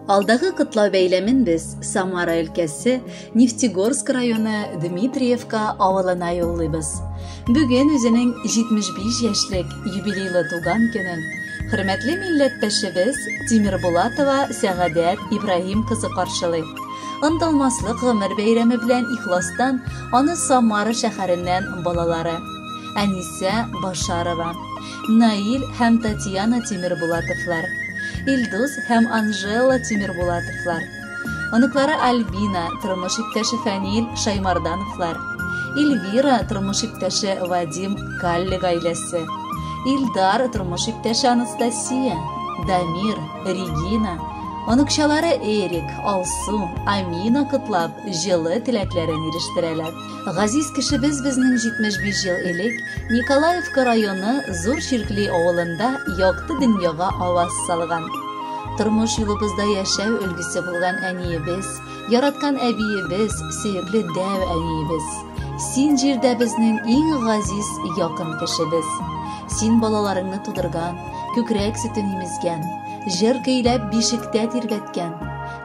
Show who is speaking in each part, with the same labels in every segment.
Speaker 1: Алдагы котлау бәйләмен без Самара өлкәсе Нефтегорск районы Дмитриевка авылына юллыйбыз. Бүген үзенең 75 яшьлек юбилейлы туган көнен хөрмәтле милләттәшебез Тимербулатова Сәгадәт Ибраһим кызы каршылый. Онытылмаслык гомер бәйрәме белән ихластан аны Самара шәһәреннән балалары Әнисә Башарова, Наил һәм Татьяна Тимербулатовлар, Илдус һәм Анжела Тимербулатовлар, оныклары Альбина, тормыш иптәше Фәнил Шаймардановлар, Эльвира, тормыш иптәше Вадим Калли гаиләсе, Илдар, тормыш иптәше Анастасия, Дамир, Регина, оныкчалары Эрик, Алсу, Амина котлап, җылы теләкләрен ирештерәләр. Газиз кешебез безнең 75 ел элек Николаевка районы Зур Чиркли авылында якты дөньяга аваз салган. Тормыш юлыбызда яшәү өлгесе булган әниебез, яраткан әбиебез, сөекле дәү әниебез. Син җирдә безнең иң газиз якын кешебез. Син балаларыңны тудырган, күкрәк сөтен имезгән, җыр көйләп бишектә тирбәткән,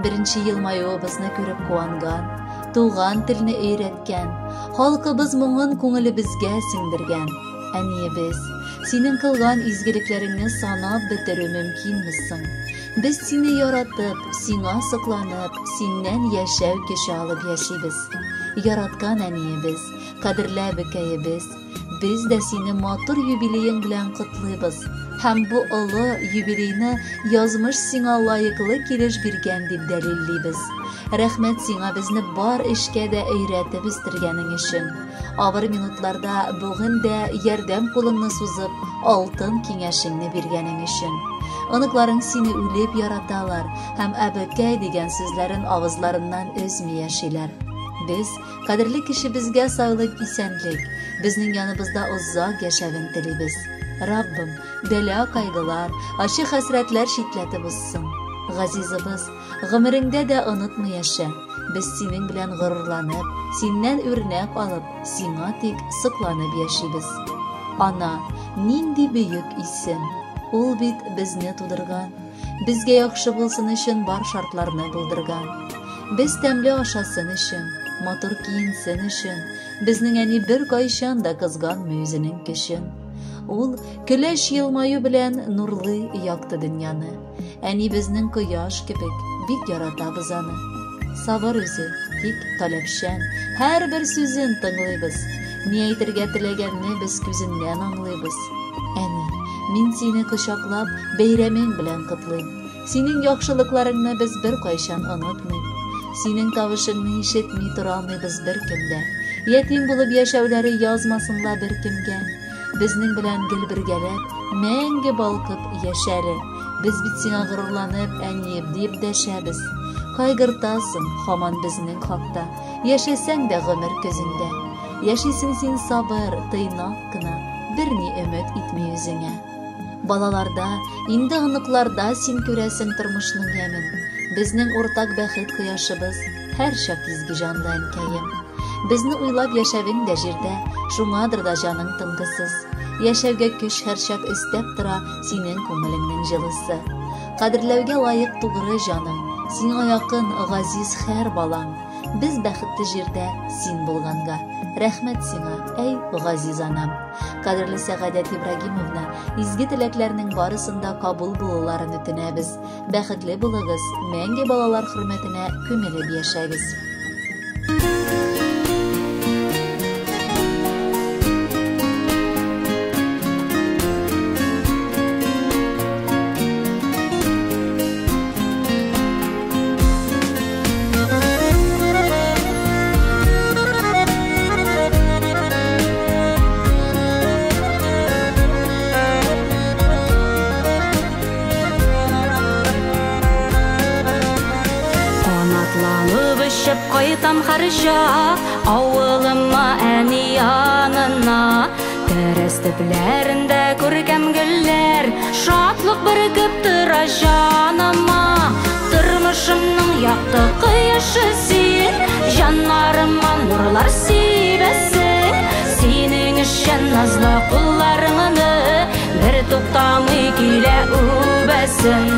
Speaker 1: беренче елмаюыбызны күреп куанган, туган телне өйрәткән, халкыбыз моңын күңелебезгә сеңдергән. Әниебез, синең кылган изгелекләреңне санап бетерү мөмкинме соң? Без сине яратып, сиңа сокланып, синнән яшәү көче алып яшибез. Яраткан әниебез, кадерле әбекәебез, без дә сине матур юбилеең белән котлыйбыз һәм бу олы юбилейны язмыш сиңа лаеклы килеш биргән дип дәлиллибез. Рәхмәт сиңа безне бар эшкә дә өйрәтеп үстергәнең өчен. Авыр минутларда бүген дә ярдәм кулыңны сузып, алтын киңәшеңне биргәнең өчен. Оныкларың сине үлеп яраталар һәм әбекәй дигән сүзләрен авызларыннан өзми яшиләр. Без кадерле кешебезгә саулык, исәнлек, безнең яныбызда озак яшәвен телибез. Раббым, бәла кайгылар, ачы хәсрәтләр читләтеп узсын. Газизыбыз, гомереңдә дә онытмый яшә. Без синең белән горурланып, синнән үрнәк алып, сиңа тик сокланып яшибез. Ана, нинди бөек исем! Ул бит безне тудырган, безгә яхшы булсын өчен бар шартларны булдырган. Без тәмле ашасын өчен, матур киенсен өчен, безнең әни беркайчан да кызганмый үзенең көчен. Ул көләч елмаю белән нурлый якты дөньяны. Әни безнең кояш кебек, бик яратабыз аны. Сабыр үзе, тик таләпчән, һәрбер сүзен тыңлыйбыз. Ни әйтергә теләгәнне без күзеннән аңлыйбыз. Әни, мин сине кочаклап, бәйрәмең белән котлыйм. Синең яхшылыкларыңны без беркайчан онытмыйм. Синең тавышыңны ишетми тора алмыйбыз беркем дә. Ятим булып яшәүләре язмасын ла беркемгә. Безнең белән гел бергәләп, мәңге балкып яшә әле. Без бит сиңа горурланып, әнием дип дәшәбез. Кайгыртасың һаман безнең хакта. Яшәсәң дә гомер көзендә. Яшисең син сабыр, тыйнак кына, берни өмет итми үзеңә. Балаларда, инде оныкларда син күрәсең тормышның ямен. Безнең уртак бәхет кояшыбыз, һәрчак изге җанлы әнкәем. Безне уйлап яшәвең дә җирдә, шуңадыр да җаның тынгысыз. Яшәүгә көч һәрчак өстәп тора синең күңелеңнең җылысы. Кадерләүгә лаек тугры җаның, сиңа якын газиз һәр балаң. Без бәхетле җирдә син булганга. Рәхмәт сиңа, әй газиз анам. Кадерле Сәгадәт Ибрагимовна, изге теләкләрнең барысын да кабул булуларын үтенәбез. Бәхетле булыгыз, мәңге балалар хөрмәтенә күмелеп яшәгез.
Speaker 2: Канатланып очып кайтам һәрчак авылыма әни янына. Тәрәз төпләрендә күркәм гөлләр, шатлык бөркеп тора җаныма. Тормышымның якты кояшы син, җаннарыма нурлар сибәсең. Синең өчен назлы кулларыңны бер туктамый килә үбәсем.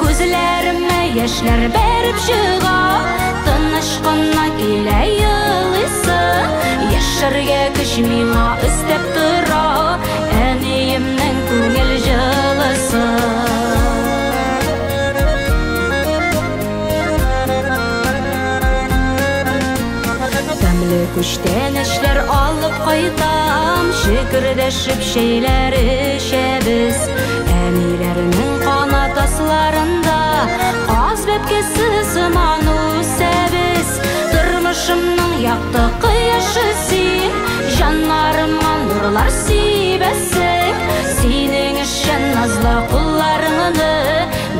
Speaker 2: Күзләремә яшьләр бәреп чыга, тыныч кына килә елыйсы. Яшәргә көч миңа өстәп тора әниемнең күңел җылысы. Тәмле күчтәнәчләр алып кайтам, шөкердәшеп чәйләр эчәбез. Әниләрнең канат асларында каз бәбкәсе сыман үсәбез. Тормышымның якты кояшы син, җаннарыма нурлар сибәсең. Синең өчен назлы кулларыңны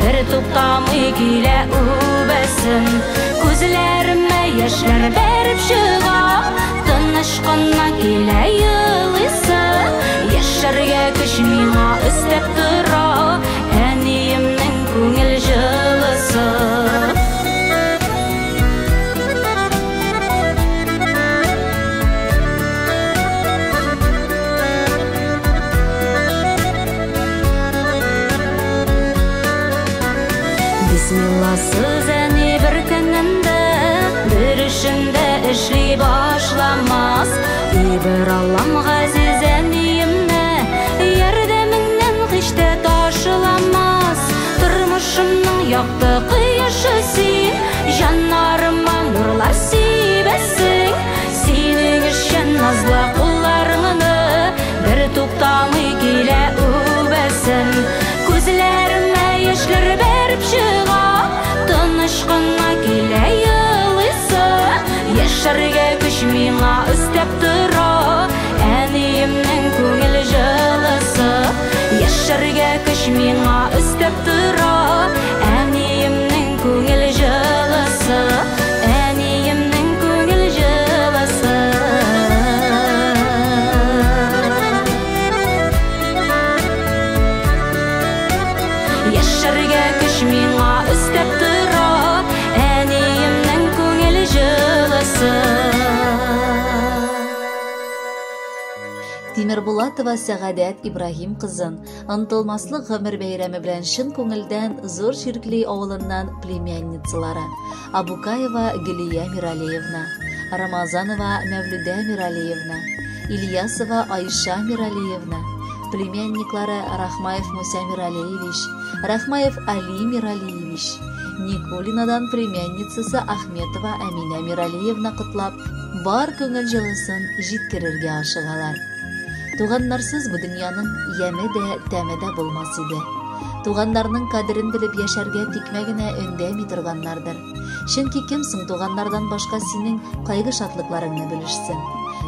Speaker 2: бер туктамый килә үбәсем. Күзләремә яшьләр бәреп чыга, тыныч кына килә елыйсы. Яшәргә көч миңа өстәп тора әниемнең күңел җылысы. Бисмилласыз әни бер көнендә, бер эшендә эшли башламас. И бер Аллам газиз әниемне ярдәмеңнән һич тә ташламас. Тормышымның якты кояшы син, җаннарыма нурлар сибәсең. Синең өчен назлы кулларыңны бер туктамый килә үбәсем. Күзләремә яшьләр бәреп чыга, тыныч кына килә елыйсы. Яшәргә көч миңа өстәп тора әниемнең күңел җылысы. Яшәргә көч миңа өстәп тора әниемнең күңел җылысы. Әниемнең күңел җылысы. Яшәргә көч миңа өстәп тора әниемнең күңел җылысы.
Speaker 1: Тимербулатова Сәгадәт Ибраһим кызын онытылмаслык гомер бәйрәме белән чын күңелдән Зур Чиркли авылыннан племянницалары Абукаева Гөлия Миралиевна, Рамазанова Мәвлүдә Миралиевна, Ильясова Айша Миралиевна, племянниклары Рахмаев Муса Миралиевич, Рахмаев Али Миралиевич, Никулинадан племянницасы Ахметова Әминә Миралиевна котлап, бар күңел җылысын җиткерергә ашыгалар. Туганнарсыз бу дөньяның яме дә, тәме дә булмас иде. Туганнарның кадерен белеп яшәргә тикмә генә өндәми торганнардыр. Чөнки кем соң туганнардан башка синең кайгы шатлыкларыңны белешсен?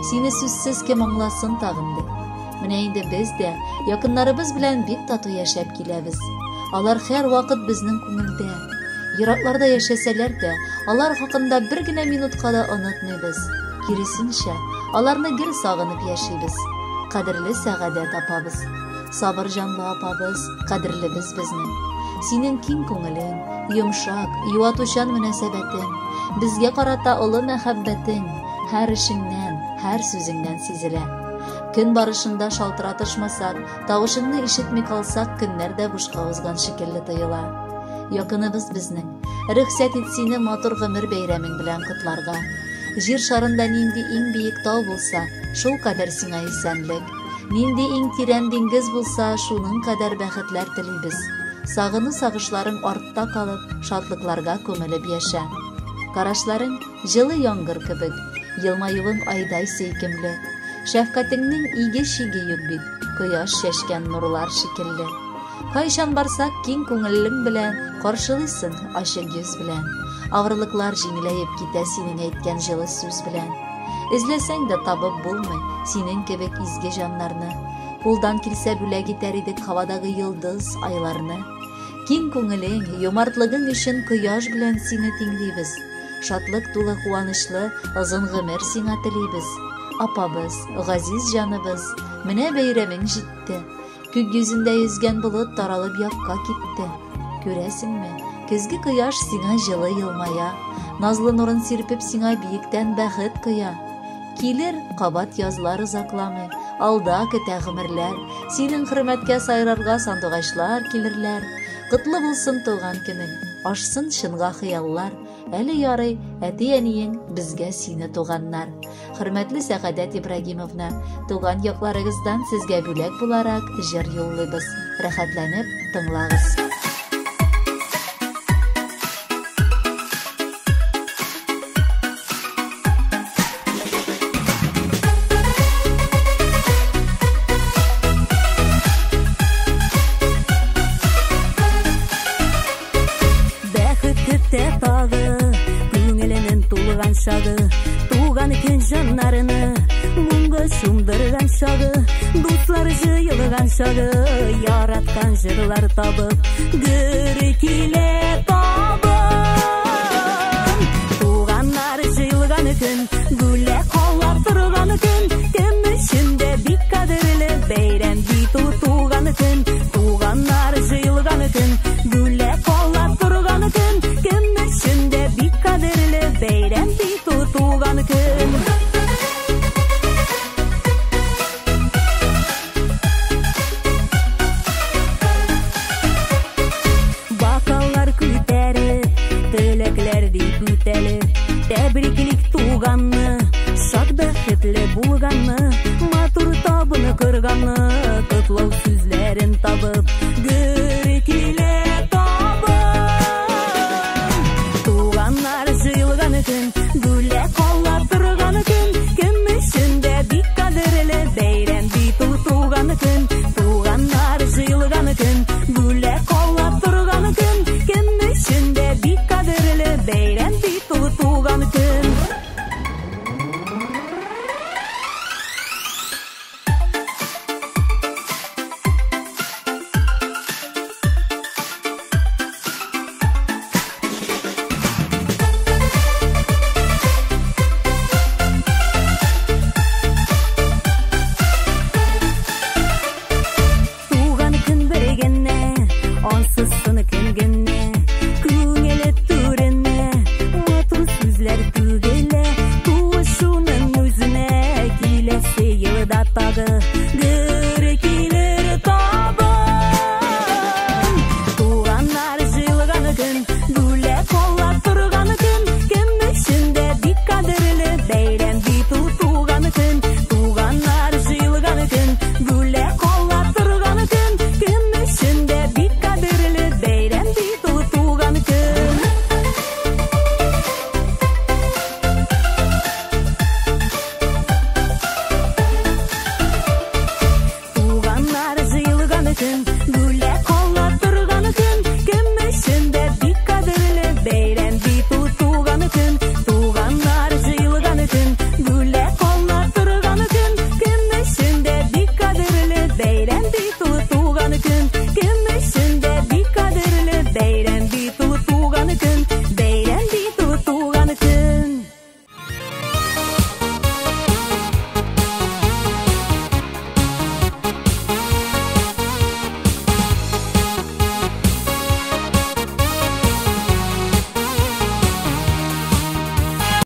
Speaker 1: Сине сүзсез кем аңласын тагын ди. Менә инде без дә якыннарыбыз белән бик тату яшәп киләбез. Алар һәр вакыт безнең күңелдә. Еракларда яшәсәләр дә, алар хакында бер генә минутка да онытмыйбыз. Киресенчә, аларны гел сагынып яшибез. Кадерле Сәгадәт апабыз, сабыр җанлы апабыз, кадерлебез безнең. Синең киң күңелең, йомшак, юатучан мөнәсәбәтең, безгә карата олы мәхәббәтең һәр эшеңнән, һәр сүзеңнән сизелә. Көн барышында шалтыратышмасак, тавышыңны ишетми калсак, көннәр дә бушка узган шикелле тоела. Якыныбыз безнең, рөхсәт ит сине матур гомер бәйрәмең белән котларга. Җир шарында нинди иң биек тау булса, шул кадәр сиңа исәнлек. Нинди иң тирән диңгез булса, шуның кадәр бәхетләр телибез. Сагыну сагышларың артта калып, шатлыкларга күмелеп яшә. Карашларың җылы яңгыр кебек, елмаюың айдай сөйкемле. Шәфкатеңнең иге шиге юк бит, кояш чәчкән нурлар шикелле. Кайчан барсак, киң күңеллең белән каршылыйсың ачык йөз белән. Авырлыклар җиңеләеп китә синең әйткән җылы сүз белән. Эзләсәң дә табып булмый синең кебек изге җаннарны. Кулдан килсә бүләк итәр идек һавадагы йолдыз айларны. Киң күңелең, юмартлыгың өчен кояш белән сине тиңлибез. Шатлык тулы куанычлы озын гомер сиңа телибез. Апабыз, газиз җаныбыз, менә бәйрәмең җитте. Күк йөзендә йөзгән болыт таралып якка китте. Күрәсеңме, көзге кояш сиңа җылы елмая, назлы нурын сирпеп сиңа биектән бәхет коя. Килер кабат язлар озакламый, алда көтә гомерләр, синең хөрмәткә сайрарга сандугачлар килерләр. Котлы булсын туган көнең, ашсын чынга хыяллар. Әле ярый, әти-әниең безгә сине туганнар. Хөрмәтле Сәгадәт Ибрагимовна, туган якларыгыздан сезгә бүләк буларак җыр юллыйбыз. Рәхәтләнеп тыңлагыз.
Speaker 2: Бәхет көтә тагы, күңеленең тулган чагы, туган көн җаннарны моңга чумдырган чагы, дуслар җыелган чагы, яраткан җырлар табып, гөр килә табын. Туганнар җыелган көн, бүләк ала торган көн, кем өчен дә бик кадерле бәйрәм бит ул туган көн. Туганнар җыелган көн, бүләк ала торган көн, кем өчен дә бик кадерле бәйрәм бит ул туган көн. Бакаллар күтәреп, теләкләр дип үтәлер, тәбриклик туганны, шат бәхетле булганны, матур табыны корганны, котлау сүзләрен табып, гөр килә табын. Туганнар җыелган көн, бүләк ала торган көн, кем өчен дә бик кадерле бәйрәм бит ул туган көн. Туганнар җыелган көн, бүләк ала торган көн, кем өчен дә бик кадерле бәйрәм бит ул туган көн. Туган көн бер генә, ансыз сыны кем генә, күңеле түренә, матур сүзләр түгелә, туышуның үзенә, киләсе елда тагы гөр килер табын. Туганнар җыелган көн,